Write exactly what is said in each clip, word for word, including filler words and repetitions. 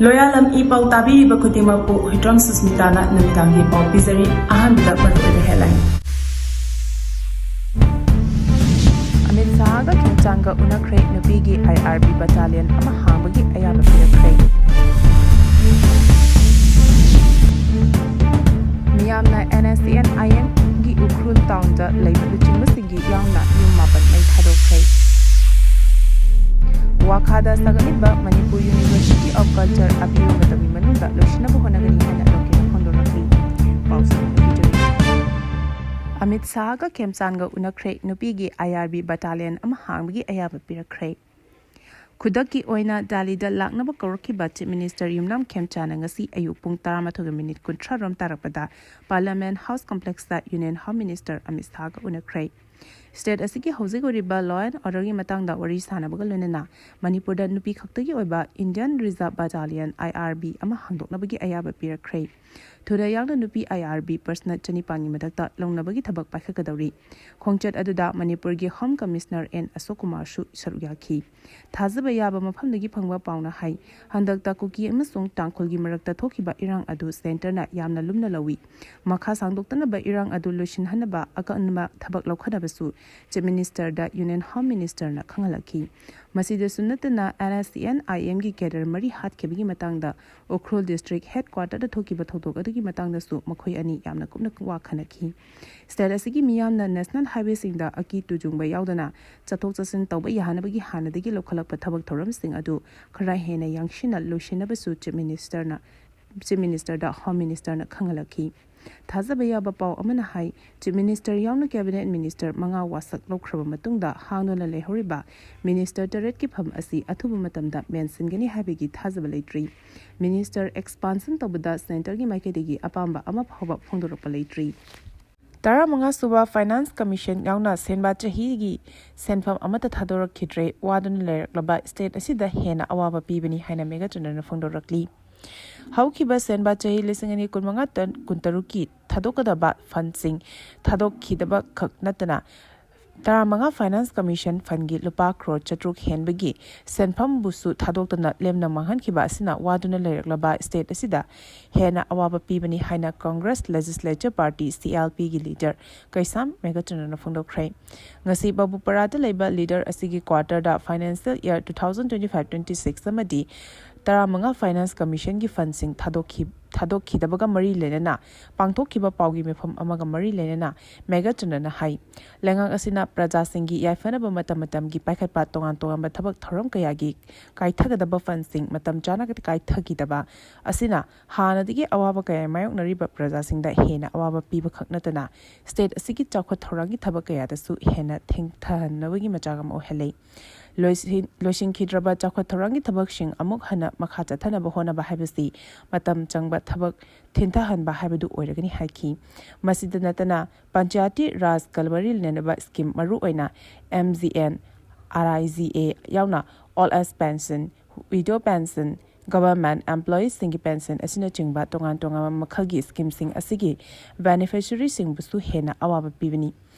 ꯂꯣꯌꯥꯂꯝ E ꯄꯥꯎ ꯇꯥꯕꯤꯔꯤꯕ ꯈꯨꯗꯤꯡꯃꯛꯄꯨ ꯍꯨꯏꯗ꯭ꯔꯣꯝ ꯁꯨꯁꯃꯤꯇꯥꯅ ꯅꯨꯃꯤꯗꯥꯡꯒꯤ ꯄꯥꯎ ꯄꯤꯖꯔꯤ꯫ ꯑꯍꯥꯟꯕꯗ ꯃꯔꯨꯑꯣꯏꯕ headline꯫ ꯑꯃꯤꯠ ꯁꯥꯍꯒ ꯈꯦꯝꯆꯥꯟꯒ ꯎꯅꯈ꯭ꯔꯦ꯫ ꯅꯨꯄꯤꯒꯤ IRB battalion ꯑꯃ ꯍꯥꯡꯕꯒꯤ ꯑꯌꯥꯕ ꯄꯤꯔꯛꯈ꯭ꯔꯦ꯫ ꯃꯤꯌꯥꯝꯅ NSCN-IM ꯒꯤ ꯎꯈ꯭ꯔꯨꯜ town ꯗ ꯂꯩꯕ ꯂꯨꯆꯤꯡꯕꯁꯤꯡꯒꯤ ꯌꯥꯎꯅ ꯌꯨꯝ ꯃꯥꯄꯟ ꯃꯩ ꯊꯥꯗꯣꯛꯈ꯭ꯔꯦ꯫ ꯋꯥꯈꯥꯗ ꯁꯥꯒꯠꯂꯤꯕ Manipur University of Culture ꯑꯄꯤꯕ ꯃꯇꯝꯒꯤ ꯃꯅꯨꯡꯗ ꯂꯣꯏꯁꯤꯟꯅꯕ ꯍꯣꯠꯅꯒꯅꯤ ꯍꯥꯏꯅ ꯂꯧꯀꯦꯅ ꯐꯣꯡꯗꯣꯔꯛꯂꯤ꯫ ꯄꯥꯎ ꯁꯟꯗꯣꯛꯅ ꯄꯤꯖꯔꯤ꯫ ꯑꯃꯤꯠ ꯁꯥꯍꯒ ꯈꯦꯝꯆꯥꯟꯒ ꯎꯅꯈ꯭ꯔꯦ꯫ ꯅꯨꯄꯤꯒꯤ IRB battalion ꯑꯃ ꯍꯥꯡꯕꯒꯤ ꯑꯌꯥꯕ ꯄꯤꯔꯛꯈ꯭ꯔꯦ꯫ ꯈꯨꯗꯛꯀꯤ ꯑꯣꯏꯅ ꯗꯥꯂꯤꯗ ꯂꯥꯛꯅꯕ ꯀꯧꯔꯛꯈꯤꯕ Chief Minister ꯌꯨꯝꯅꯥꯝ ꯈꯦꯝꯆꯥꯟꯅ ꯉꯁꯤ ꯑꯌꯨꯛ ꯄꯨꯡ ꯇꯔꯥꯃꯥꯊꯣꯏꯒ ꯃꯤꯅꯤꯠ ꯀꯨꯟꯊ꯭ꯔꯥ ꯔꯣꯝ ꯇꯥꯔꯛꯄꯗ Parliament House Complex ꯇ Union Home Minister Amit ꯁꯥꯍꯒ ꯎꯅꯈ꯭ꯔꯦ꯫ State ꯑꯁꯤꯒꯤ ꯍꯧꯖꯤꯛ ꯑꯣꯏꯔꯤꯕ law and order ꯒꯤ ꯃꯇꯥꯡꯗ ꯋꯥꯔꯤ ꯁꯥꯅꯕꯒ ꯂꯣꯏꯅꯅ ꯃꯅꯤꯄꯨꯔꯗ ꯅꯨꯄꯤ ꯈꯛꯇꯒꯤ ꯑꯣꯏꯕ Indian Reserve Battalion, IRB, ꯑꯃ ꯍꯥꯡꯗꯣꯛꯅꯕꯒꯤ ꯑꯌꯥꯕ ꯄꯤꯔꯛꯈ꯭ꯔꯦ꯫ ꯊꯨꯅ ꯌꯥꯡꯅ ꯅꯨꯄꯤ IRB personnel ꯆꯅꯤꯄꯥꯟꯒꯤ ꯃꯊꯛꯇ ꯂꯧꯅꯕꯒꯤ ꯊꯕꯛ ꯄꯥꯏꯈꯠꯀꯗꯧꯔꯤ꯫ ꯈꯣꯡꯆꯠ ꯑꯗꯨꯗ ꯃꯅꯤꯄꯨꯔꯒꯤ Home Commissioner ꯑꯦꯟ ꯑꯁꯣꯛ ꯀꯨꯃꯥꯔꯁꯨ ꯁꯔꯨꯛ ꯌꯥꯈꯤ꯫ ꯊꯥꯖꯕ ꯌꯥꯕ ꯃꯐꯝꯗꯒꯤ ꯐꯪꯕ ꯄꯥꯎꯅ ꯍꯥꯏ, ꯍꯟꯗꯛꯇ ꯀꯨꯀꯤ ꯑꯃꯁꯨꯡ ꯇꯥꯡꯈꯨꯜꯒꯤ ꯃꯔꯛꯇ ꯊꯣꯛꯈꯤꯕ ꯏꯔꯥꯡ ꯑꯗꯨ centre ꯅ ꯌꯥꯝꯅ ꯂꯨꯝꯅ ꯂꯧꯏ꯫ ꯃꯈꯥ ꯁꯥꯡꯗꯣꯛꯇꯅꯕ ꯏꯔꯥꯡ ꯑꯗꯨ ꯂꯣꯏꯁꯤꯟꯍꯟꯅꯕ ꯑꯀꯟꯕ ꯊꯕꯛ ꯂꯧꯈꯠꯅꯕꯁꯨ Chief Minister ꯗ Union Home Minister ꯅ ꯈꯪꯍꯜꯂꯛꯈꯤ꯫ ꯃꯁꯤꯗꯁꯨ ꯅꯠꯇꯅ NSCN-IM ꯒꯤ cadre ꯃꯔꯤ ꯍꯥꯠꯈꯤꯕꯒꯤ ꯃꯇꯥꯡꯗ ꯎꯈ꯭ꯔꯨꯜ district headquarter ꯗ ꯊꯣꯛꯈꯤꯕ ꯊꯧꯗꯣꯛ ꯑꯗꯨꯒꯤ ꯃꯇꯥꯡꯗꯁꯨ ꯃꯈꯣꯏ ꯑꯅꯤ ꯌꯥꯝꯅ ꯀꯨꯞꯅ ꯋꯥ ꯈꯟꯅꯈꯤ꯫ State ꯑꯁꯤꯒꯤ ꯃꯤꯌꯥꯝꯅ national highway ꯁꯤꯡꯗ ꯑꯀꯤ ꯇꯨꯖꯨꯡꯕ ꯌꯥꯎꯗꯅ ꯆꯠꯊꯣꯛ ꯆꯠꯁꯤꯟ ꯇꯧꯕ ꯌꯥꯍꯟꯅꯕꯒꯤ ꯍꯥꯟꯅꯗꯒꯤ ꯂꯧꯈꯠꯂꯛꯄ ꯊꯕꯛ ꯊꯧꯔꯝꯁꯤꯡ ꯑꯗꯨ ꯈꯔ ꯍꯦꯟꯅ ꯌꯥꯡꯁꯤꯟꯅ ꯂꯣꯏꯁꯤꯟꯅꯕꯁꯨ Chief Minister ꯅ, Chief Minister ꯗ Home Minister ꯅ ꯈꯪꯍꯜꯂꯛꯈꯤ꯫ ꯊꯥꯖꯕ ꯌꯥꯕ ꯄꯥꯎ ꯑꯃꯅ ꯍꯥꯏ, Chief Minister ꯌꯥꯎꯅ Cabinet Minister ꯃꯉꯥ ꯋꯥꯁꯛ ꯂꯧꯈ꯭ꯔꯕ ꯃꯇꯨꯡꯗ ꯍꯥꯡꯗꯨꯅ ꯂꯩꯍꯧꯔꯤꯕ Minister ꯇꯔꯦꯠꯀꯤ ꯐꯝ ꯑꯁꯤ ꯑꯊꯨꯕ ꯃꯇꯝꯗ ꯃꯦꯟꯁꯤꯟꯒꯅꯤ ꯍꯥꯏꯕꯒꯤ ꯊꯥꯖꯕ ꯂꯩꯇ꯭ꯔꯤ꯫ Minister expansion ꯇꯧꯕꯗ centre ꯒꯤ ꯃꯥꯏꯀꯩꯗꯒꯤ ꯑꯄꯥꯝꯕ ꯑꯃ ꯐꯥꯎꯕ ꯐꯣꯡꯗꯣꯔꯛꯄ ꯂꯩꯇ꯭ꯔꯤ꯫ ꯇꯔꯥꯃꯉꯥ ꯁꯨꯕ Finance Commission ꯌꯥꯎꯅ ꯁꯦꯟꯕꯥ ꯆꯍꯤꯒꯤ ꯁꯦꯟꯐꯝ ꯑꯃꯠꯇ ꯊꯥꯗꯣꯔꯛꯈꯤꯗ꯭ꯔꯦ꯫ ꯋꯥꯗꯨꯅ ꯂꯩꯔꯛꯂꯕ state ꯑꯁꯤꯗ ꯍꯦꯟꯅ ꯑꯋꯥꯕ ꯄꯤꯕꯅꯤ ꯍꯥꯏꯅ ꯃꯦꯘꯆꯟꯗ꯭ꯔꯅ ꯐꯣꯡꯗꯣꯔꯛꯂꯤ꯫ ꯍꯧꯈꯤꯕ ꯁꯦꯟꯕꯥ ꯆꯍꯤ ꯂꯤꯁꯤꯡ ꯑꯅꯤ ꯀꯨꯟꯃꯉꯥ ꯇ ꯀꯨꯟꯇꯔꯨꯛꯀꯤ ꯊꯥꯗꯣꯛꯀꯗꯕ fund ꯁꯤꯡ ꯊꯥꯗꯣꯛꯈꯤꯗꯕ ꯈꯛ ꯅꯠꯇꯅ, ꯇꯔꯥꯃꯉꯥ Finance Commission Fundꯒꯤ ꯂꯨꯄꯥ ꯀ꯭ꯔꯣꯔ ꯆꯥꯇ꯭ꯔꯨꯛ ꯍꯦꯟꯕꯒꯤ ꯁꯦꯟꯐꯝꯕꯨꯁꯨ ꯊꯥꯗꯣꯛꯇꯅ ꯂꯦꯝꯅ ꯃꯥꯡꯍꯟꯈꯤꯕ ꯑꯁꯤꯅ ꯋꯥꯗꯨꯅ ꯂꯩꯔꯛꯂꯕ state ꯑꯁꯤꯗ ꯍꯦꯟꯅ ꯑꯋꯥꯕ ꯄꯤꯕꯅꯤ ꯍꯥꯏꯅ Congress Legislature Party, CLPꯒꯤ leader ꯀꯩꯁꯥꯝ ꯃꯦꯘꯆꯟꯗ꯭ꯔꯅ ꯐꯣꯡꯗꯣꯛꯈ꯭ꯔꯦ꯫ ꯉꯁꯤ ꯕꯕꯨꯄꯔꯥꯗ ꯂꯩꯕ leader ꯑꯁꯤꯒꯤ quarterꯗ financial year two thousand twenty five twenty six ꯑꯃꯗꯤ ꯇꯔꯥꯃꯉꯥ Finance Commissionꯒꯤ fundꯁꯤꯡ ꯊꯥꯗꯣꯛꯈꯤ-, ꯊꯥꯗꯣꯛꯈꯤꯗꯕꯒ ꯃꯔꯤ ꯂꯩꯅꯅ ꯄꯥꯡꯊꯣꯛꯈꯤꯕ ꯄꯥꯎꯒꯤ ꯃꯤꯐꯝ ꯑꯃꯒ ꯃꯔꯤ ꯂꯩꯅꯅ ꯃꯦꯘꯆꯟꯗ꯭ꯔꯅ ꯍꯥꯏ, ꯂꯩꯉꯥꯛ ꯑꯁꯤꯅ ꯄ꯭ꯔꯖꯥꯁꯤꯡꯒꯤ ꯌꯥꯏꯐꯅꯕ ꯃꯇꯝ ꯃꯇꯝꯒꯤ ꯄꯥꯏꯈꯠꯄ ꯇꯣꯉꯥꯟ ꯇꯣꯉꯥꯟꯕ ꯊꯕꯛ ꯊꯧꯔꯝ ꯀꯌꯥꯒꯤ ꯀꯥꯏꯊꯒꯗꯕ fundꯁꯤꯡ ꯃꯇꯝ ꯆꯥꯅ ꯀꯥꯏꯊꯈꯤꯗꯕ ꯑꯁꯤꯅ ꯍꯥꯟꯅꯗꯒꯤ ꯑꯋꯥꯕ ꯀꯌꯥ ꯃꯥꯌꯣꯛꯅꯔꯤꯕ ꯄ꯭ꯔꯖꯥꯁꯤꯡꯗ ꯍꯦꯟꯅ ꯑꯋꯥꯕ ꯄꯤꯕ ꯈꯛ ꯅꯠꯇꯅ state ꯑꯁꯤꯒꯤ ꯆꯥꯎꯈꯠ ꯊꯧꯔꯥꯡꯒꯤ ꯊꯕꯛ ꯀꯌꯥꯗꯁꯨ ꯍꯦꯟꯅ ꯊꯦꯡꯊꯍꯟꯅꯕꯒꯤ ꯃꯆꯥꯛ ꯑꯃ ꯑꯣꯏꯍꯜꯂꯤ꯫ ꯂꯣꯏꯁꯤꯟ-, ꯂꯣꯏꯁꯤꯟꯈꯤꯗ꯭ꯔꯕ ꯆꯥꯎꯈꯠ ꯊꯧꯔꯥꯡꯒꯤ ꯊꯕꯛꯁꯤꯡ ꯑꯃꯨꯛ ꯍꯟꯅ ꯃꯈꯥ ꯆꯠꯊꯅꯕ ꯍꯣꯠꯅꯕ ꯍꯥꯏꯕꯁꯤ ꯃꯇꯝ ꯆꯪꯕ ꯊꯕꯛ ꯊꯤꯟꯊꯍꯟꯕ ꯍꯥꯏꯕꯗꯨ ꯑꯣꯏꯔꯒꯅꯤ ꯍꯥꯏꯈꯤ꯫ ꯃꯁꯤꯗ ꯅꯠꯇꯅ ꯄꯟꯆꯥꯌꯇꯤ ꯔꯥꯖꯀ ꯃꯔꯤ ꯂꯩꯅꯕ scheme, ꯃꯔꯨꯑꯣꯏꯅ MGNRIGA ꯌꯥꯎꯅ old age pension, widow pension, government employeesꯁꯤꯡꯒꯤ pension ꯑꯁꯤꯅꯆꯤꯡꯕ ꯇꯣꯉꯥꯟ ꯇꯣꯉꯥꯟꯕ ꯃꯈꯜꯒꯤ schemeꯁꯤꯡ ꯑꯁꯤꯒꯤ beneficiaryꯁꯤꯡꯕꯨꯁꯨ ꯍꯦꯟꯅ ꯑꯋꯥꯕ ꯄꯤꯕꯅꯤ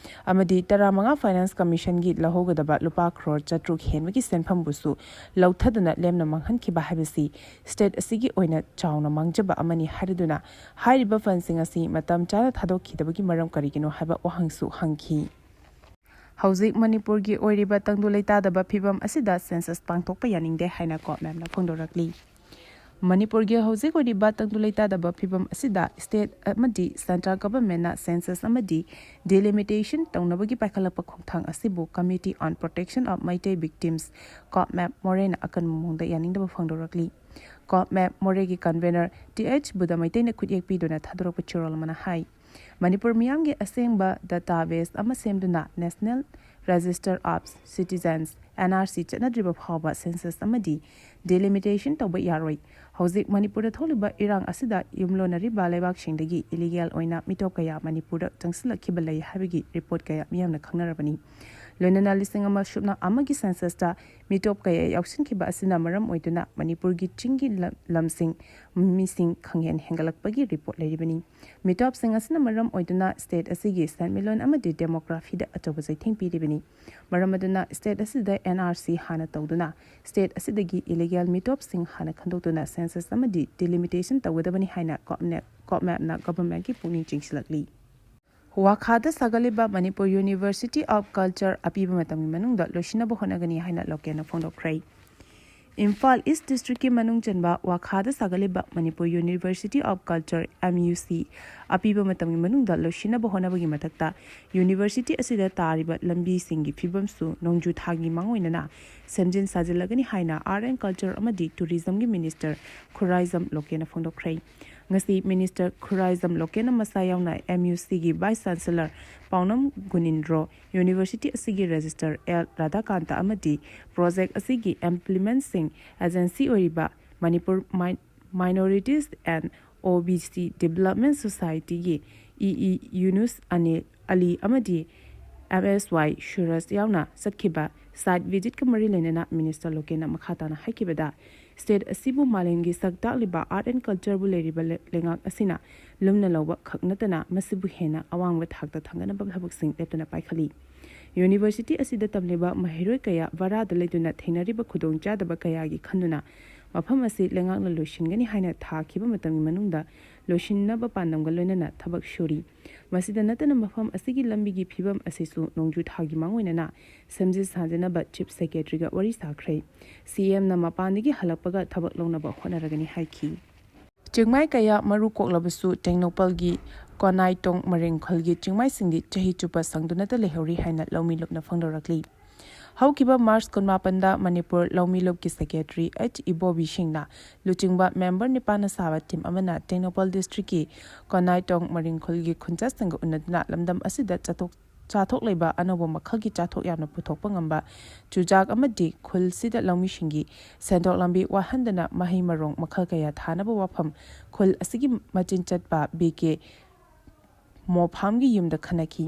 ꯑꯃꯗꯤ ꯇꯔꯥꯃꯉꯥ Finance Commissionꯒꯤ ꯂꯧꯍꯧꯒꯗꯕ ꯂꯨꯄꯥ ꯀ꯭ꯔꯣꯔ ꯆꯥꯇ꯭ꯔꯨꯛ ꯍꯦꯟꯕꯒꯤ ꯁꯦꯟꯐꯝꯕꯨꯁꯨ ꯂꯧꯊꯗꯅ ꯂꯦꯝꯅ ꯃꯥꯡꯍꯟꯈꯤꯕ ꯍꯥꯏꯕꯁꯤ state ꯑꯁꯤꯒꯤ ꯑꯣꯏꯅ ꯆꯥꯎꯅ ꯃꯥꯡꯖꯕ ꯑꯃꯅꯤ ꯍꯥꯏꯔꯗꯨꯅ ꯍꯥꯏꯔꯤꯕ fundꯁꯤꯡ ꯑꯁꯤ ꯃꯇꯝ ꯆꯥꯅ ꯊꯥꯗꯣꯛꯈꯤꯗꯕꯒꯤ ꯃꯔꯝ ꯀꯔꯤꯒꯤꯅꯣ ꯍꯥꯏꯕ ꯋꯥꯍꯪꯁꯨ ꯍꯪꯈꯤ꯫ ꯍꯧꯖꯤꯛ ꯃꯅꯤꯄꯨꯔꯒꯤ ꯑꯣꯏꯔꯤꯕ ꯇꯪꯗꯨ ꯂꯩꯇꯥꯗꯕ ꯐꯤꯕꯝ ꯑꯁꯤꯗ census ꯄꯥꯡꯊꯣꯛꯄ ꯌꯥꯅꯤꯡꯗꯦ ꯍꯥꯏꯅ ꯀꯣꯞꯃꯦꯞꯅ ꯐꯣꯡꯗꯣꯔꯛꯂꯤ꯫ ꯃꯅꯤꯄꯨꯔꯒꯤ ꯍꯧꯖꯤꯛ ꯑꯣꯏꯔꯤꯕ ꯇꯪꯗꯨ ꯂꯩꯇꯥꯗꯕ ꯐꯤꯕꯝ ꯑꯁꯤꯗ state ꯑꯃꯗꯤ central governmentꯅ census ꯑꯃꯗꯤ delimitation ꯇꯧꯅꯕꯒꯤ ꯄꯥꯏꯈꯠꯂꯛꯄ ꯈꯣꯡꯊꯥꯡ ꯑꯁꯤꯕꯨ Committee on Protection of Meitei Victims, ꯀꯣꯞꯃꯦꯞ, ꯃꯣꯔꯦꯅ ꯑꯀꯟꯕ ꯃꯑꯣꯡꯗ ꯌꯥꯅꯤꯡꯗꯕ ꯐꯣꯡꯗꯣꯔꯛꯂꯤ꯫ ꯀꯣꯞꯃꯦꯞ ꯃꯣꯔꯦꯒꯤ convener ꯇꯤ ꯑꯩꯆ ꯕꯨꯙ ꯃꯩꯇꯩꯅ ꯈꯨꯠꯌꯦꯛ ꯄꯤꯗꯨꯅ ꯊꯥꯗꯣꯔꯛꯄ ꯆꯦꯔꯣꯜ ꯑꯃꯅ ꯍꯥꯏ, ꯃꯅꯤꯄꯨꯔ ꯃꯤꯌꯥꯝꯒꯤ ꯑꯁꯦꯡꯕ database ꯑꯃ ꯁꯦꯝꯗꯨꯅ National Register of Citizens, NRC, ꯆꯠꯅꯗ꯭ꯔꯤꯕ ꯐꯥꯎꯕ census ꯑꯃꯗꯤ delimitation ꯇꯧꯕ ꯌꯥꯔꯣꯏ꯫ ꯍꯧꯖꯤꯛ ꯃꯅꯤꯄꯨꯔꯗ ꯊꯣꯛꯂꯤꯕ ꯏꯔꯥꯡ ꯑꯁꯤꯗ ꯌꯨꯝꯂꯣꯟꯅꯔꯤꯕ ꯂꯩꯕꯥꯛꯁꯤꯡꯗꯒꯤ illegal ꯑꯣꯏꯅ ꯃꯤꯇꯣꯞ ꯀꯌꯥ ꯃꯅꯤꯄꯨꯔꯗ ꯆꯪꯁꯤꯜꯂꯛꯈꯤꯕ ꯂꯩ ꯍꯥꯏꯕꯒꯤ report ꯀꯌꯥ ꯃꯤꯌꯥꯝꯅ ꯈꯪꯅꯔꯕꯅꯤ꯫ ꯂꯣꯏꯅꯅ ꯂꯤꯁꯤꯡ ꯑꯃ ꯁꯨꯞꯅ ꯑꯃꯒꯤ ꯁꯦꯟꯁꯁꯇ ꯃꯤꯇꯣꯞ ꯀꯌꯥ ꯌꯥꯎꯁꯤꯟꯈꯤꯕ ꯑꯁꯤꯅ ꯃꯔꯝ ꯑꯣꯏꯗꯨꯅ ꯃꯅꯤꯄꯨꯔꯒꯤ ꯆꯤꯡꯒꯤ ꯂꯝ-, ꯂꯝꯁꯤꯡ ꯃꯤꯁꯤꯡ ꯈꯪꯍꯦꯟ ꯍꯦꯟꯒꯠꯂꯛꯄꯒꯤ ꯔꯤꯄꯣꯔꯠ ꯂꯩꯔꯤꯕꯅꯤ꯫ ꯃꯤꯇꯣꯞꯁꯤꯡ ꯑꯁꯤꯅ ꯃꯔꯝ ꯑꯣꯏꯗꯨꯅ ꯁ꯭ꯇꯦꯠ ꯑꯁꯤꯒꯤ ꯁꯦꯟꯃꯤꯠꯂꯣꯟ ꯑꯃꯗꯤ ꯗꯦꯃꯣꯒ꯭ꯔꯥꯐꯤꯗ ꯑꯆꯧꯕ ꯆꯩꯊꯦꯡ ꯄꯤꯔꯤꯕꯅꯤ꯫ ꯃꯔꯝ ꯑꯗꯨꯅ ꯁ꯭ꯇꯦꯠ ꯑꯁꯤꯗ ꯑꯦꯟ ꯑꯥꯔ ꯁꯤ ꯍꯥꯟꯅ ꯇꯧꯗꯨꯅ ꯁ꯭ꯇꯦꯠ ꯑꯁꯤꯗꯒꯤ ꯏꯂꯤꯒꯦꯜ ꯃꯤꯇꯣꯞꯁꯤꯡ ꯍꯥꯟꯅ ꯈꯟꯗꯣꯛꯇꯨꯅ ꯁꯦꯟꯁꯁ ꯑꯃꯗꯤ ꯗꯤꯂꯤꯃꯤꯇꯦꯁꯟ ꯇꯧꯒꯗꯕꯅꯤ ꯍꯥꯏꯅ ꯀꯣꯞꯅꯦ-, ꯀꯣꯞꯃꯦꯞꯅ ꯒꯚꯔꯟꯃꯦꯟꯠꯀꯤ ꯄꯨꯛꯅꯤꯡ ꯆꯤꯡꯁꯤꯜꯂꯛꯂꯤ꯫ ꯋꯥꯈꯥꯗ ꯁꯥꯒꯠꯂꯤꯕ ꯃꯅꯤꯄꯨꯔ ꯌꯨꯅꯤꯚꯔꯁꯤꯇꯤ ꯑꯣꯐ ꯀꯜꯆꯔ ꯑꯄꯤꯕ ꯃꯇꯝꯒꯤ ꯃꯅꯨꯡꯗ ꯂꯣꯏꯁꯤꯟꯅꯕ ꯍꯣꯠꯅꯒꯅꯤ ꯍꯥꯏꯅ ꯂꯣꯀꯦꯟꯅ ꯐꯣꯡꯗꯣꯛꯈ꯭ꯔꯦ꯫ ꯏꯝꯐꯥꯜ ꯏꯁ ꯗꯤꯁꯇ꯭ꯔꯤꯛꯀꯤ ꯃꯅꯨꯡ ꯆꯟꯕ ꯋꯥꯈꯥꯗ ꯁꯥꯒꯠꯂꯤꯕ Manipur University of Culture, M U C, ꯑꯄꯤꯕ ꯃꯇꯝꯒꯤ ꯃꯅꯨꯡꯗ ꯂꯣꯏꯁꯤꯟꯅꯕ ꯍꯣꯠꯅꯕꯒꯤ ꯃꯊꯛꯇ ꯌꯨꯅꯤꯚꯔꯁꯤꯇꯤ ꯑꯁꯤꯗ ꯇꯥꯔꯤꯕ ꯂꯝꯕꯤꯁꯤꯡꯒꯤ ꯐꯤꯕꯝꯁꯨ ꯅꯣꯡꯖꯨ ꯊꯥꯒꯤ ꯃꯥꯡꯑꯣꯏꯅꯅ ꯁꯦꯝꯖꯤꯟ ꯁꯥꯖꯤꯜꯂꯒꯅꯤ ꯍꯥꯏꯅ ꯑꯥꯔꯠ ꯑꯦꯟ ꯀꯜꯆꯔ ꯑꯃꯗꯤ ꯇꯨꯔꯤꯖꯝꯒꯤ ꯃꯤꯅꯤꯁꯇꯔ ꯈꯨꯔꯥꯏꯖꯝ ꯂꯣꯀꯦꯟꯅ ꯐꯣꯡꯗꯣꯛꯈ꯭ꯔꯦ꯫ ꯉꯁꯤ ꯃꯤꯅꯤꯁꯇꯔ ꯈꯨꯔꯥꯏꯖꯝ ꯂꯣꯀꯦꯟꯅ ꯃꯁꯥ ꯌꯥꯎꯅ ꯑꯦꯝ ꯌꯨ ꯁꯤꯒꯤ ꯚꯥꯏꯁ ꯆꯥꯟꯁꯦꯂꯔ ꯄꯥꯎꯅꯝ ꯒꯨꯅꯤꯟꯗ꯭ꯔꯣ, ꯌꯨꯅꯤꯚꯔꯁꯤꯇꯤ ꯑꯁꯤꯒꯤ ꯔꯦꯖꯤꯁꯇꯔ ꯑꯦꯜ ꯔꯥꯙꯥꯀꯥꯟꯇ ꯑꯃꯗꯤ ꯄ꯭ꯔꯣꯖꯦꯛ ꯑꯁꯤꯒꯤ ꯏꯝꯄ꯭ꯂꯤꯃꯦꯟꯠꯁꯤꯡ ꯑꯦꯖꯦꯟꯁꯤ ꯑꯣꯏꯔꯤꯕ ꯃꯅꯤꯄꯨꯔ ꯃꯥꯏ-, ꯃꯥꯏꯅꯣꯔꯤꯇꯤꯁ N O B C development ꯁꯣꯁꯥꯏꯇꯤꯒꯤ E E ꯌꯨꯅꯨꯁ Anil ꯑꯂꯤ ꯑꯃꯗꯤ ꯑꯦꯝ ꯑꯦꯁ ꯋꯥꯏ ꯁꯨꯔꯖ ꯌꯥꯎꯅ ꯆꯠꯈꯤꯕ ꯁꯥꯏꯠ ꯚꯤꯖꯤꯠꯀ ꯃꯔꯤ ꯂꯩꯅꯅ ꯃꯤꯅꯤꯁꯇꯔ ꯂꯣꯀꯦꯟꯅ ꯃꯈꯥ ꯇꯥꯅ ꯍꯥꯏꯈꯤꯕꯗ, ꯁ꯭ꯇꯦꯠ ꯑꯁꯤꯕꯨ ꯃꯥꯂꯦꯝꯒꯤ ꯁꯛ ꯇꯥꯛꯂꯤꯕ ꯑꯥꯔꯠ ꯑꯦꯟ ꯀꯜꯆꯔꯕꯨ ꯂꯩꯔꯤꯕ ꯂꯩ-, ꯂꯩꯉꯥꯛ ꯑꯁꯤꯅ ꯂꯨꯝꯅ ꯂꯧꯕ ꯈꯛ ꯅꯠꯇꯅ ꯃꯁꯤꯕꯨ ꯍꯦꯟꯅ ꯑꯋꯥꯡꯕ ꯊꯥꯛꯇ ꯊꯥꯡꯒꯠꯅꯕ ꯊꯕꯛꯁꯤꯡ ꯂꯦꯞꯇꯅ ꯄꯥꯏꯈꯠꯂꯤ꯫ ꯌꯨꯅꯤꯚꯔꯁꯤꯇꯤ ꯑꯁꯤꯗ ꯇꯝꯂꯤꯕ ꯃꯍꯩꯔꯣꯏ ꯀꯌꯥ ꯚꯔꯥꯗ ꯂꯩꯗꯨꯅ ꯊꯦꯡꯅꯔꯤꯕ ꯈꯨꯗꯣꯡꯆꯥꯗꯕ ꯀꯌꯥꯒꯤ ꯈꯟꯗꯨꯅ ꯃꯐꯝ ꯑꯁꯤ ꯂꯩꯉꯥꯛꯅ ꯂꯣꯏꯁꯤꯟꯒꯅꯤ ꯍꯥꯏꯅ ꯊꯥꯈꯤꯕ ꯃꯇꯝꯒꯤ ꯃꯅꯨꯡꯗ ꯂꯣꯏꯁꯤꯟꯅꯕ ꯄꯥꯟꯗꯝꯒ ꯂꯣꯏꯅꯅ ꯊꯕꯛ ꯁꯨꯔꯤ꯫ ꯃꯁꯤꯗ ꯅꯠꯇꯅ ꯃꯐꯝ ꯑꯁꯤꯒꯤ ꯂꯝꯕꯤꯒꯤ ꯐꯤꯕꯝ ꯑꯁꯤꯁꯨ ꯅꯣꯡꯖꯨ ꯊꯥꯒꯤ ꯃꯥꯡꯑꯣꯏꯅꯅ ꯁꯦꯝꯖꯤꯟ ꯁꯥꯖꯤꯟꯅꯕ ꯆꯤꯐ ꯁꯦꯀ꯭ꯔꯦꯇꯔꯤꯒ ꯋꯥꯔꯤ ꯁꯥꯈ꯭ꯔꯦ꯫ ꯁꯤ ꯑꯦꯝꯅ ꯃꯄꯥꯟꯗꯒꯤ ꯍꯜꯂꯛꯄꯒ ꯊꯕꯛ ꯂꯧꯅꯕ ꯍꯣꯠꯅꯔꯒꯅꯤ ꯍꯥꯏꯈꯤ꯫ ꯆꯤꯡꯃꯥꯏ ꯀꯌꯥ ꯃꯔꯨ ꯀꯣꯛꯂꯕꯁꯨ ꯇꯦꯡꯅꯧꯄꯜꯒꯤ ꯀꯣꯅꯥꯏꯇꯣꯡ ꯃꯔꯤꯡꯈꯜꯒꯤ ꯆꯤꯡꯃꯥꯏꯁꯤꯡꯗꯤ ꯆꯍꯤ ꯆꯨꯞꯄ ꯁꯪꯗꯨꯅꯇ ꯂꯩꯍꯧꯔꯤ ꯍꯥꯏꯅ ꯂꯧꯃꯤꯂꯨꯞꯅ ꯐꯣꯡꯗꯣꯔꯛꯂꯤ꯫ ꯍꯧꯈꯤꯕ ꯃꯥꯔꯆ ꯀꯨꯟꯃꯥꯄꯟꯗ ꯃꯅꯤꯄꯨꯔ ꯂꯧꯃꯤꯂꯨꯞꯀꯤ ꯁꯦꯀ꯭ꯔꯦꯇꯔꯤ ꯑꯩꯆ ꯏꯕꯣꯕꯤ ꯁꯤꯡꯅ ꯂꯨꯆꯤꯡꯕ ꯃꯦꯝꯕꯔ ꯅꯤꯄꯥꯟꯅ ꯁꯥꯕ ꯇꯤꯝ ꯑꯃꯅ ꯇꯦꯡꯅꯧꯄꯜ ꯗꯤꯁꯇ꯭ꯔꯤꯛꯀꯤ ꯀꯣꯅꯥꯏꯇꯣꯡ ꯃꯔꯤꯡꯈꯨꯜꯒꯤ ꯈꯨꯟꯖꯥꯁꯤꯡꯒ ꯎꯅꯗꯨꯅ ꯂꯝꯗꯝ ꯑꯁꯤꯗ ꯆꯥꯊꯣꯛ ꯆꯥꯊꯣꯛ ꯂꯩꯕ ꯑꯅꯧꯕ ꯃꯈꯜꯒꯤ ꯆꯥꯊꯣꯛ ꯌꯥꯝꯅ ꯄꯨꯊꯣꯛꯄ ꯉꯝꯕ ꯆꯨꯖꯥꯛ ꯑꯃꯗꯤ ꯈꯨꯜꯁꯤꯗ ꯂꯧꯃꯤꯁꯤꯡꯒꯤ ꯁꯦꯟꯊꯣꯛ ꯂꯝꯕꯤ ꯋꯥꯍꯟꯗꯅ ꯃꯍꯩ ꯃꯔꯣꯡ ꯃꯈꯜ ꯀꯌꯥ ꯊꯥꯅꯕ ꯋꯥꯐꯝ ꯈꯨꯜ ꯑꯁꯤꯒꯤ ꯃꯆꯤꯟ ꯆꯠꯄ ꯕꯤ ꯀꯦ ꯃꯣꯐꯥꯝꯒꯤ ꯌꯨꯝꯗ ꯈꯟꯅꯈꯤ꯫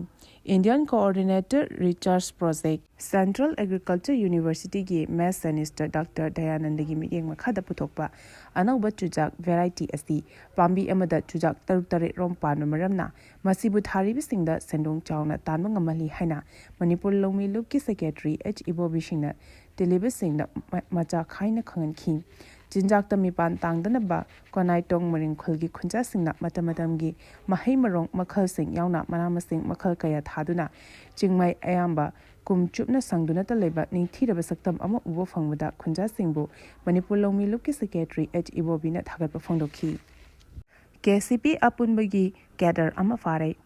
Indian Coordinated Research Project, Central Agriculture University ꯒꯤ Maths Scientist Doctor ꯗꯌꯥꯅꯟꯗꯒꯤ ꯃꯤꯠꯌꯦꯡ ꯃꯈꯥꯗ ꯄꯨꯊꯣꯛꯄ ꯑꯅꯧꯕ ꯆꯨꯖꯥꯛ variety ꯑꯁꯤ ꯄꯥꯝꯕꯤ ꯑꯃꯗ ꯆꯨꯖꯥꯛ ꯇꯔꯨꯛ ꯇꯔꯦꯠ ꯔꯣꯝ ꯄꯥꯟꯕ ꯃꯔꯝꯅ ꯃꯁꯤꯕꯨ ꯊꯥꯔꯤꯕꯁꯤꯡꯗ ꯁꯦꯟꯗꯣꯡ ꯆꯥꯎꯅ ꯇꯥꯟꯕ ꯉꯝꯍꯜꯂꯤ ꯍꯥꯏꯅ ꯃꯅꯤꯄꯨꯔ ꯂꯧꯃꯤ ꯂꯨꯞꯀꯤ Secretary H ꯏꯕꯣꯕꯤꯁꯤꯡꯅ ꯇꯦꯂꯤꯚꯤꯖꯟꯗ ꯃ-, ꯃꯆꯥ ꯈꯥꯏꯅ ꯈꯪꯍꯟꯈꯤ꯫ ꯆꯤꯟꯖꯥꯛꯇ ꯃꯤꯄꯥꯟ ꯇꯥꯡꯗꯅꯕ ꯀꯣꯅꯥꯏꯇꯣꯡ ꯃꯔꯤꯡꯈꯨꯜꯒꯤ ꯈꯨꯟꯖꯥꯁꯤꯡꯅ ꯃꯇꯝ ꯃꯇꯝꯒꯤ ꯃꯍꯩ ꯃꯔꯣꯡ ꯃꯈꯜꯁꯤꯡ ꯌꯥꯎꯅ ꯃꯅꯥ ꯃꯁꯤꯡ ꯃꯈꯜ ꯀꯌꯥ ꯊꯥꯗꯨꯅ ꯆꯤꯡꯃꯩ ꯑꯌꯥꯝꯕ ꯀꯨꯝ ꯆꯨꯞꯅ ꯁꯪꯗꯨꯅꯇ ꯂꯩꯕ ꯅꯤꯡꯊꯤꯔꯕ ꯁꯛꯇꯝ ꯑꯃ ꯎꯕ ꯐꯪꯕꯗ ꯈꯨꯟꯖꯥꯁꯤꯡꯕꯨ ꯃꯅꯤꯄꯨꯔ ꯂꯧꯃꯤ ꯂꯨꯞꯀꯤ Secretary H ꯏꯕꯣꯕꯤꯅ ꯊꯥꯒꯠꯄ ꯐꯣꯡꯗꯣꯛꯈꯤ꯫ ꯀꯦ ꯁꯤ ꯄꯤ ꯑꯄꯨꯟꯕꯒꯤ cadre ꯑꯃ ꯐꯥꯔꯦ꯫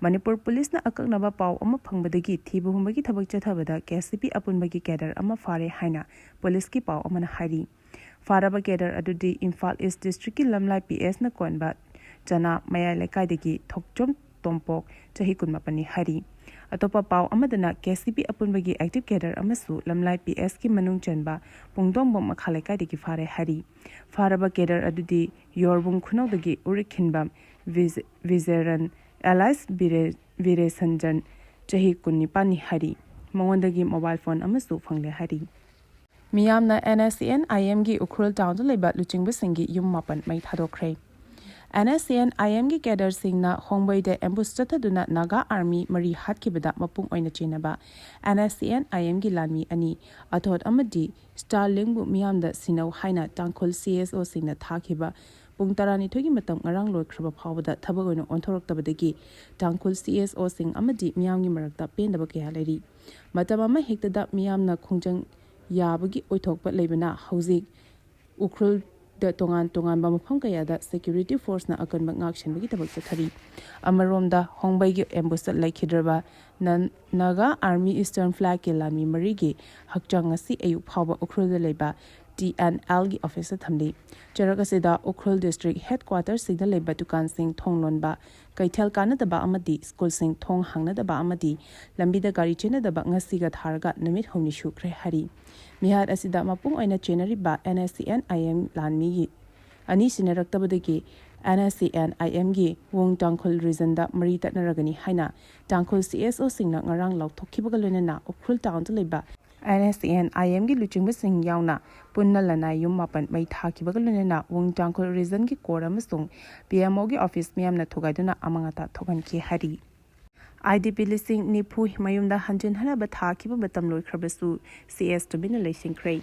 ꯃꯅꯤꯄꯨꯔ ꯄꯨꯂꯤꯁꯅ ꯑꯀꯛꯅꯕ ꯄꯥꯎ ꯑꯃ ꯐꯪꯕꯗꯒꯤ ꯊꯤꯕ ꯍꯨꯝꯕꯒꯤ ꯊꯕꯛ ꯆꯠꯊꯕꯗ ꯀꯦ ꯁꯤ ꯄꯤ ꯑꯄꯨꯟꯕꯒꯤ cadre ꯑꯃ ꯐꯥꯔꯦ ꯍꯥꯏꯅ ꯄꯨꯂꯤꯁꯀꯤ ꯄꯥꯎ ꯑꯃꯅ ꯍꯥꯏꯔꯤ꯫ ꯐꯥꯔꯕ cadre ꯑꯗꯨꯗꯤ ꯏꯝꯐꯥꯜ East District ꯀꯤ ꯂꯝꯂꯥꯏ P S ꯅ ꯀꯣꯟꯕ ꯆꯅꯥ ꯃꯌꯥꯏ ꯂꯩꯀꯥꯏꯗꯒꯤ ꯊꯣꯛꯆꯣꯝ ꯇꯣꯝꯄꯣꯛ, ꯆꯍꯤ ꯀꯨꯟꯃꯥꯄꯟꯅꯤ ꯍꯥꯏꯔꯤ꯫ ꯑꯇꯣꯞꯄ ꯄꯥꯎ ꯑꯃꯗꯅ ꯀꯦ ꯁꯤ ꯄꯤ ꯑꯄꯨꯟꯕꯒꯤ active cadre ꯑꯃꯁꯨ ꯂꯝꯂꯥꯏ P S ꯀꯤ ꯃꯅꯨꯡ ꯆꯟꯕ ꯄꯨꯡꯗꯣꯡꯕꯝ ꯃꯈꯥ ꯂꯩꯀꯥꯏꯗꯒꯤ ꯐꯥꯔꯦ ꯍꯥꯏꯔꯤ꯫ ꯐꯥꯔꯕ cadre ꯑꯗꯨꯗꯤ ꯌꯣꯔꯕꯨꯡ ꯈꯨꯅꯧꯗꯒꯤ ꯎꯔꯤꯛꯈꯤꯟꯕꯝ ꯕꯤꯖ-, ꯕꯤꯖꯦꯔꯟ alias ꯕꯤꯔꯦ-, ꯕꯤꯔꯦꯁꯟꯖꯟ, ꯆꯍꯤ ꯀꯨꯟꯅꯤꯄꯥꯟꯅꯤ ꯍꯥꯏꯔꯤ꯫ ꯃꯉꯣꯟꯗꯒꯤ mobile phone ꯑꯃꯁꯨ ꯐꯪꯂꯦ ꯍꯥꯏꯔꯤ꯫ ꯃꯤꯌꯥꯝꯅ N S C N I M ꯒꯤ ꯎꯈ꯭ꯔꯨꯜ town ꯗ ꯂꯩꯕ ꯂꯨꯆꯤꯡꯕꯁꯤꯡꯒꯤ ꯌꯨꯝ ꯃꯥꯄꯟ ꯃꯩ ꯊꯥꯗꯣꯛꯈ꯭ꯔꯦ꯫ N S C N I M ꯒꯤ cadre ꯁꯤꯡꯅ ꯍꯣꯡꯕꯩꯗ ambush ꯆꯠꯊꯗꯨꯅ ꯅꯥꯒꯥ army ꯃꯔꯤ ꯍꯥꯠꯈꯤꯕꯗ ꯃꯄꯨꯡ ꯑꯣꯏꯅ ꯆꯦꯟꯅꯕ N S C N I M ꯒꯤ ꯂꯥꯟꯃꯤ ꯑꯅꯤ, ꯑꯊꯣꯠ ꯑꯃꯗꯤ ꯁ꯭ꯇꯥꯔꯂꯤꯡꯕꯨ ꯃꯤꯌꯥꯝꯗ ꯁꯤꯟꯅꯧ ꯍꯥꯏꯅ ꯇꯥꯡꯈꯨꯜ C S O ꯁꯤꯡꯅ ꯊꯥꯈꯤꯕ ꯄꯨꯡ ꯇꯔꯥꯅꯤꯊꯣꯏꯒꯤ ꯃꯇꯝ ꯉꯔꯥꯡ ꯂꯣꯏꯈ꯭ꯔꯕ ꯐꯥꯎꯕꯗ ꯊꯕꯛ ꯑꯣꯏꯅ ꯑꯣꯟꯊꯣꯔꯛꯇꯕꯗꯒꯤ ꯇꯥꯡꯈꯨꯜ C S O ꯁꯤꯡ ꯑꯃꯗꯤ ꯃꯤꯌꯥꯝꯒꯤ ꯃꯔꯛꯇ ꯄꯦꯟꯗꯕ ꯀꯌꯥ ꯂꯩꯔꯤ꯫ ꯃꯇꯝ ꯑꯃ ꯍꯦꯛꯇꯗ ꯃꯤꯌꯥꯝꯅ ꯈꯣꯡꯖꯪ ꯌꯥꯕꯒꯤ ꯑꯣꯏꯊꯣꯛꯄ ꯂꯩꯕꯅ ꯍꯧꯖꯤꯛ ꯎꯈ꯭ꯔꯨꯜꯗ ꯇꯣꯉꯥꯟ ꯇꯣꯉꯥꯟꯕ ꯃꯐꯝ ꯀꯌꯥꯗ security force ꯅ ꯑꯀꯟꯕ ꯉꯥꯛ ꯁꯦꯟꯕꯒꯤ ꯊꯕꯛ ꯆꯠꯊꯔꯤ꯫ ꯑꯃꯔꯣꯝꯗ ꯍꯣꯡꯕꯩꯒꯤ ambush ꯇ ꯂꯩꯈꯤꯗ꯭ꯔꯕ ꯅꯟ-, ꯅꯥꯒꯥ army Eastern flag ꯀꯤ ꯂꯥꯟꯃꯤ ꯃꯔꯤꯒꯤ ꯍꯛꯆꯥꯡ ꯉꯁꯤ ꯑꯌꯨꯛ ꯐꯥꯎꯕ ꯎꯈ꯭ꯔꯨꯜꯗ ꯂꯩꯕ T N L ꯒꯤ office ꯇ ꯊꯝꯂꯤ꯫ ꯆꯔꯛ ꯑꯁꯤꯗ ꯎꯈ꯭ꯔꯨꯜ district headquarter ꯁꯤꯡꯗ ꯂꯩꯕ ꯗꯨꯀꯥꯟꯁꯤꯡ ꯊꯣꯡ ꯂꯣꯟꯕ, ꯀꯩꯊꯦꯜ ꯀꯥꯅꯗꯕ ꯑꯃꯗꯤ ꯁ꯭ꯀꯨꯜꯁꯤꯡ ꯊꯣꯡ ꯍꯥꯡꯅꯗꯕ ꯑꯃꯗꯤ ꯂꯝꯕꯤꯗ ꯒꯥꯔꯤ ꯆꯦꯟꯅꯗꯕ ꯉꯁꯤꯒ ꯊꯥꯔꯒ ꯅꯨꯃꯤꯠ ꯍꯨꯝꯅꯤ ꯁꯨꯈ꯭ꯔꯦ ꯍꯥꯏꯔꯤ꯫ ꯃꯤꯍꯥꯠ ꯑꯁꯤꯗ ꯃꯄꯨꯡ ꯑꯣꯏꯅ ꯆꯦꯟꯅꯔꯤꯕ N S C N I M ꯂꯥꯟꯃꯤꯒꯤ ꯑꯅꯤ ꯁꯤꯟꯅꯔꯛꯇꯕꯗꯒꯤ NSCN-IMꯒꯤ ꯋꯨꯡ ꯇꯥꯡꯈꯨꯜ ꯔꯤꯖꯟꯗ ꯃꯔꯤ ꯇꯠꯅꯔꯒꯅꯤ ꯍꯥꯏꯅ ꯇꯥꯡꯈꯨꯜ CSOꯁꯤꯡꯅ ꯉꯔꯥꯡ ꯂꯥꯎꯊꯣꯛꯈꯤꯕꯒ ꯂꯣꯏꯅꯅ ꯎꯈ꯭ꯔꯨꯜ ꯇꯥꯎꯟꯗ ꯂꯩꯕ NSCN-IMꯒꯤ ꯂꯨꯆꯤꯡꯕꯁꯤꯡ ꯌꯥꯎꯅ ꯄꯨꯟꯅ ꯂꯅꯥꯏ ꯌꯨꯝ ꯃꯥꯄꯟ ꯃꯩ ꯊꯥꯈꯤꯕꯒ ꯂꯣꯏꯅꯅ ꯋꯨꯡ ꯇꯥꯡꯈꯨꯜ ꯔꯤꯖꯟꯒꯤ ꯀꯣꯔ ꯑꯃꯁꯨꯡ PMOꯒꯤ ꯑꯣꯐꯤꯁ ꯃꯤꯌꯥꯝꯅ ꯊꯨꯒꯥꯏꯗꯨꯅ ꯑꯃꯥꯡ ꯑꯇꯥ ꯊꯣꯛꯍꯟꯈꯤ ꯍꯥꯏꯔꯤ꯫ IDP ꯂꯤꯁꯤꯡ ꯅꯤꯐꯨ ꯃꯌꯨꯝꯗ ꯍꯟꯖꯤꯟ ꯍꯟꯅꯕ ꯊꯥꯈꯤꯕ ꯃꯇꯝ ꯂꯣꯏꯈ꯭ꯔꯕꯁꯨ CS ꯇꯨꯃꯤꯟꯅ ꯂꯩꯁꯤꯟꯈ꯭ꯔꯦ꯫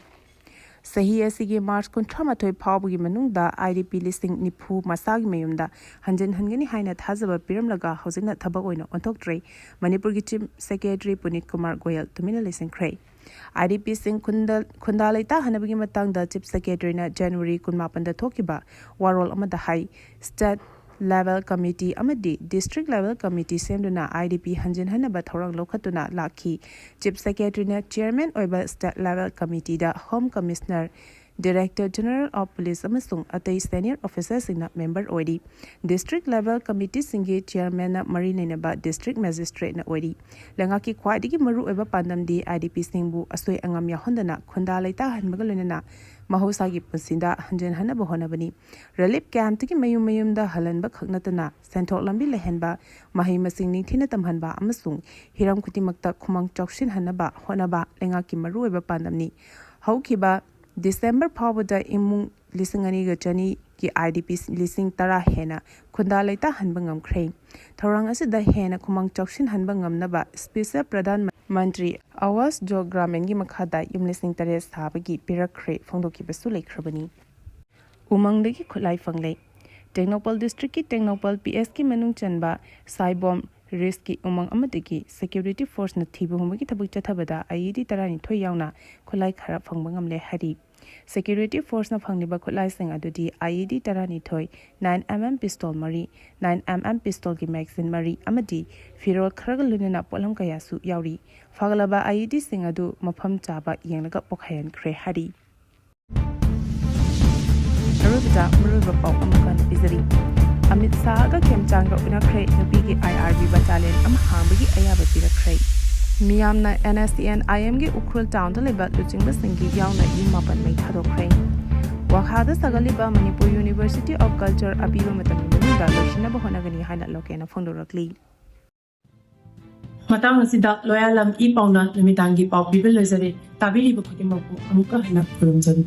ꯆꯍꯤ ꯑꯁꯤꯒꯤ ꯃꯥꯔꯆ ꯀꯨꯟꯊ꯭ꯔꯥ ꯃꯥꯊꯣꯏ ꯐꯥꯎꯕꯒꯤ ꯃꯅꯨꯡꯗ IDP ꯂꯤꯁꯤꯡ ꯅꯤꯐꯨ ꯃꯁꯥꯒꯤ ꯃꯌꯨꯝꯗ ꯍꯟꯖꯤꯟ ꯍꯟꯒꯅꯤ ꯍꯥꯏꯅ ꯊꯥꯖꯕ ꯄꯤꯔꯝꯂꯒ ꯍꯧꯖꯤꯛꯅ ꯊꯕꯛ ꯑꯣꯏꯅ ꯑꯣꯟꯊꯣꯛꯇ꯭ꯔꯦ꯫ ꯃꯅꯤꯄꯨꯔꯒꯤ Chief Secretary ꯄꯨꯅꯤꯠ ꯀꯨꯃꯥꯔ ꯒꯣꯌꯜ ꯇꯨꯃꯤꯟꯅ ꯂꯩꯁꯤꯟꯈ꯭ꯔꯦ꯫ IDPꯁꯤꯡ ꯈꯨꯟꯗ-, ꯈꯨꯟꯗꯥ ꯂꯩꯇꯥꯍꯟꯅꯕꯒꯤ ꯃꯇꯥꯡꯗ Chief Secretaryꯅ January ꯀꯨꯟꯃꯥꯄꯟꯗ ꯊꯣꯛꯈꯤꯕ ꯋꯥꯔꯣꯜ ꯑꯃꯗ ꯍꯥꯏ, State Level Committee ꯑꯃꯗꯤ District Level Committee ꯁꯦꯝꯗꯨꯅ IDP ꯍꯟꯖꯤꯟ ꯍꯟꯅꯕ ꯊꯧꯔꯥꯡ ꯂꯧꯈꯠꯇꯨꯅ ꯂꯥꯛꯈꯤ꯫ Chief Secretaryꯅ Chairman ꯑꯣꯏꯕ State Level Committeeꯗ Home Commissioner, Director General of Police ꯑꯃꯁꯨꯡ ꯑꯇꯩ senior officerꯁꯤꯡꯅ member ꯑꯣꯏꯔꯤ꯫ District Level Committeeꯁꯤꯡꯒꯤ Chairmanꯅ ꯃꯔꯤ ꯂꯩꯅꯕ District Magistrateꯅ ꯑꯣꯏꯔꯤ꯫ ꯂꯩꯉꯥꯛꯀꯤ ꯈ꯭ꯋꯥꯏꯗꯒꯤ ꯃꯔꯨꯑꯣꯏꯕ ꯄꯥꯟꯗꯝꯗꯤ IDPꯁꯤꯡꯕꯨ ꯑꯁꯣꯏ ꯑꯉꯥꯝ ꯌꯥꯎꯍꯟꯗꯅ ꯈꯨꯟꯗꯥ ꯂꯩꯇꯥꯍꯟꯕꯒ ꯂꯣꯏꯅꯅ ꯃꯍꯧꯁꯥꯒꯤ ꯄꯨꯟꯁꯤꯗ ꯍꯟꯖꯤꯟ ꯍꯟꯅꯕ ꯍꯣꯠꯅꯕꯅꯤ꯫ Relief campꯇꯒꯤ ꯃꯌꯨꯝ ꯃꯌꯨꯝꯗ ꯍꯜꯍꯟꯕ ꯈꯛ ꯅꯠꯇꯅ ꯁꯦꯟꯊꯣꯛ ꯂꯝꯕꯤ ꯂꯩꯍꯟꯕ, ꯃꯍꯩ ꯃꯁꯤꯡ ꯅꯤꯡꯊꯤꯅ ꯇꯝꯍꯟꯕ ꯑꯃꯁꯨꯡ ꯍꯤꯔꯝ ꯈꯨꯗꯤꯡꯃꯛꯇ ꯈꯨꯃꯥꯡ ꯆꯥꯎꯁꯤꯟꯍꯟꯅꯕ ꯍꯣꯠꯅꯕ ꯂꯩꯉꯥꯛꯀꯤ ꯃꯔꯨꯑꯣꯏꯕ ꯄꯥꯟꯗꯝꯅꯤ꯫ ꯍꯧꯈꯤꯕ December ꯐꯥꯎꯕꯗ ꯏꯃꯨꯡ ꯂꯤꯁꯤꯡ ꯑꯅꯤꯒ ꯆꯅꯤꯒꯤ IDP ꯂꯤꯁꯤꯡ ꯇꯔꯥ ꯍꯦꯟꯅ ꯈꯨꯟꯗꯥ ꯂꯩꯇꯥꯍꯟꯕ ꯉꯝꯈ꯭ꯔꯦ꯫ ꯊꯧꯔꯥꯡ ꯑꯁꯤꯗ ꯍꯦꯟꯅ ꯈꯨꯃꯥꯡ ꯆꯥꯎꯁꯤꯟꯍꯟꯕ ꯉꯝꯅꯕ Special ꯄ꯭ꯔꯙꯥꯟ ꯃꯟꯇ꯭ꯔꯤ ꯑꯋꯥꯁ ꯖꯣ ꯒ꯭ꯔꯥꯃꯤꯟꯒꯤ ꯃꯈꯥꯗ ꯌꯨꯝ ꯂꯤꯁꯤꯡ ꯇꯔꯦꯠ ꯁꯥꯕꯒꯤ ꯄꯤꯔꯛꯈ꯭ꯔꯦ ꯐꯣꯡꯗꯣꯛꯈꯤꯕꯁꯨ ꯂꯩꯈ꯭ꯔꯕꯅꯤ꯫ ꯎꯃꯪꯗꯒꯤ ꯈꯨꯠꯂꯥꯏ ꯐꯪꯂꯦ꯫ ꯇꯦꯡꯅꯧꯄꯜ districtꯀꯤ ꯇꯦꯡꯅꯧꯄꯜ PSꯀꯤ ꯃꯅꯨꯡ ꯆꯟꯕ ꯁꯥꯏꯕꯣꯝ ꯔꯤꯁꯀꯤ ꯎꯃꯪ ꯑꯃꯗꯒꯤ Security Forceꯅ ꯊꯤꯕ ꯍꯨꯝꯕꯒꯤ ꯊꯕꯛ ꯆꯠꯊꯕꯗ IED ꯇꯔꯥꯅꯤꯊꯣꯏ ꯌꯥꯎꯅ ꯈꯨꯠꯂꯥꯏ ꯈꯔ ꯐꯪꯕ ꯉꯝꯂꯦ ꯍꯥꯏꯔꯤ꯫ Security Forceꯅ ꯐꯪꯂꯤꯕ ꯈꯨꯠꯂꯥꯏꯁꯤꯡ ꯑꯗꯨꯗꯤ IED ꯇꯔꯥꯅꯤꯊꯣꯏ, nine MM pistol ꯃꯔꯤ, nine MM pistolꯒꯤ magazine ꯃꯔꯤ ꯑꯃꯗꯤ ꯐꯤꯔꯣꯜ ꯈꯔꯒ ꯂꯣꯏꯅꯅ ꯄꯣꯠꯂꯝ ꯀꯌꯥꯁꯨ ꯌꯥꯎꯔꯤ꯫ ꯐꯒꯠꯂꯕ IEDꯁꯤꯡ ꯑꯗꯨ ꯃꯐꯝ ꯆꯥꯕ ꯌꯦꯡꯂꯒ ꯄꯣꯈꯥꯏꯍꯟꯈ꯭ꯔꯦ ꯍꯥꯏꯔꯤ꯫ ꯑꯔꯣꯏꯕꯗ ꯃꯔꯨꯑꯣꯏꯕ ꯄꯥꯎ ꯑꯃꯈꯛ ꯄꯤꯖꯔꯤ꯫ ꯑꯃꯤꯠ ꯁꯥꯍꯒ ꯈꯦꯝꯆꯥꯡꯒ ꯎꯅꯈ꯭ꯔꯦ꯫ ꯅꯨꯄꯤꯒꯤ IRB battalion ꯑꯃ ꯍꯥꯡꯕꯒꯤ ꯑꯌꯥꯕ ꯄꯤꯔꯛꯈ꯭ꯔꯦ꯫ ꯃꯤꯌꯥꯝꯅ NSCN-IMꯒꯤ ꯎꯈ꯭ꯔꯨꯜ ꯇꯥꯎꯟꯗ ꯂꯩꯕ ꯂꯨꯆꯤꯡꯕꯁꯤꯡꯒꯤ ꯌꯥꯎꯅ ꯌꯨꯝ ꯃꯥꯄꯟ ꯃꯩ ꯊꯥꯗꯣꯛꯈ꯭ꯔꯦ꯫ ꯋꯥꯈꯥꯗ ꯁꯥꯒꯠꯂꯤꯕ ꯃꯅꯤꯄꯨꯔ ꯌꯨꯅꯤꯚꯔꯁꯤꯇꯤ ꯑꯣꯐ ꯀꯜꯆꯔ ꯑꯄꯤꯕ ꯃꯇꯝꯒꯤ ꯃꯅꯨꯡꯗ ꯂꯣꯏꯁꯤꯟꯅꯕ ꯍꯣꯠꯅꯒꯅꯤ ꯍꯥꯏꯅ ꯂꯣꯀꯦꯟꯅ ꯐꯣꯡꯗꯣꯔꯛꯂꯤ꯫ ꯃꯇꯥꯡ ꯑꯁꯤꯗ ꯂꯣꯌꯥꯂꯝ ꯏ ꯄꯥꯎꯅ ꯅꯨꯃꯤꯗꯥꯡꯒꯤ ꯄꯥꯎ ꯄꯤꯕ ꯂꯣꯏꯖꯔꯦ꯫ ꯇꯥꯕꯤꯔꯤꯕ ꯈꯨꯗꯤꯡꯃꯛꯄꯨ ꯑꯃꯨꯛꯀ ꯍꯟꯅ ꯈꯨꯔꯨꯝꯖꯔꯤ꯫